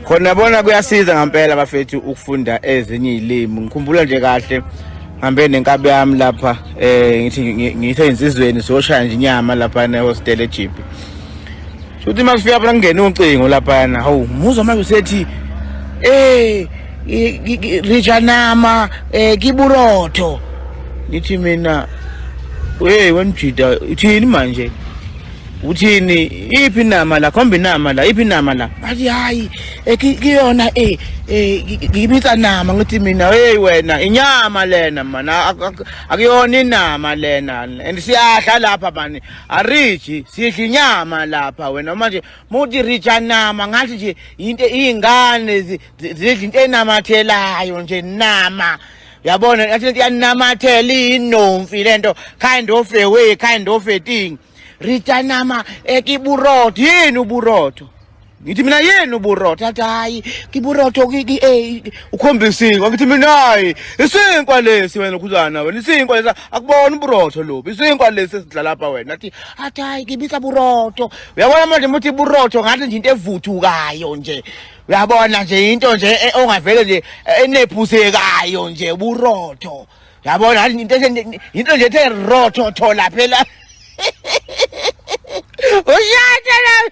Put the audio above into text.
Khona yabona kuyasiza ngempela bafethu ukufunda ezinye izilimi. Ngikhumbula nje kahle ngihambe nenkabi yami lapha ngithi ngithe insizweni siyoshaya nje inyama lapha ehostel eJipi. Futhi uma kufika phela kungena ucingo laphana, hawu muzwa manje usethi rijanama kiburotho. Ngithi mina hey wemjida uthini manje? Uthini iphi inama la khomba inama la iphi inama la bathi hayi kuyona ngibitsa nama ngithi mina hey wena inyama lena mana akuyona inama lena and siyadla lapha mani ariji sidla inyama lapha wena manje muthi rija nama ngathi nje into izingane zidla into enamathelayo nje nama uyabona ngathi lento iyanamathela iyinomfi lento kind of a way kind of a thing rija nama ekiburotho yini uburotho ngithi mina yini uburotho athi hayi kiburotho ukhomba isinkwa ngithi mina hayi isinkwa lesi wena khuzana wena isinkwa lesi akubona uburotho lobu isinkwa lesi esidla lapha wena athi athi hayi kibisa burotho uyabona manje muthi burotho ngathi nje into evuthukayo nje uyabona nje into nje ongavele nje enephuzekayo nje burotho yabona into into nje ethe rotho thola phela ushata la.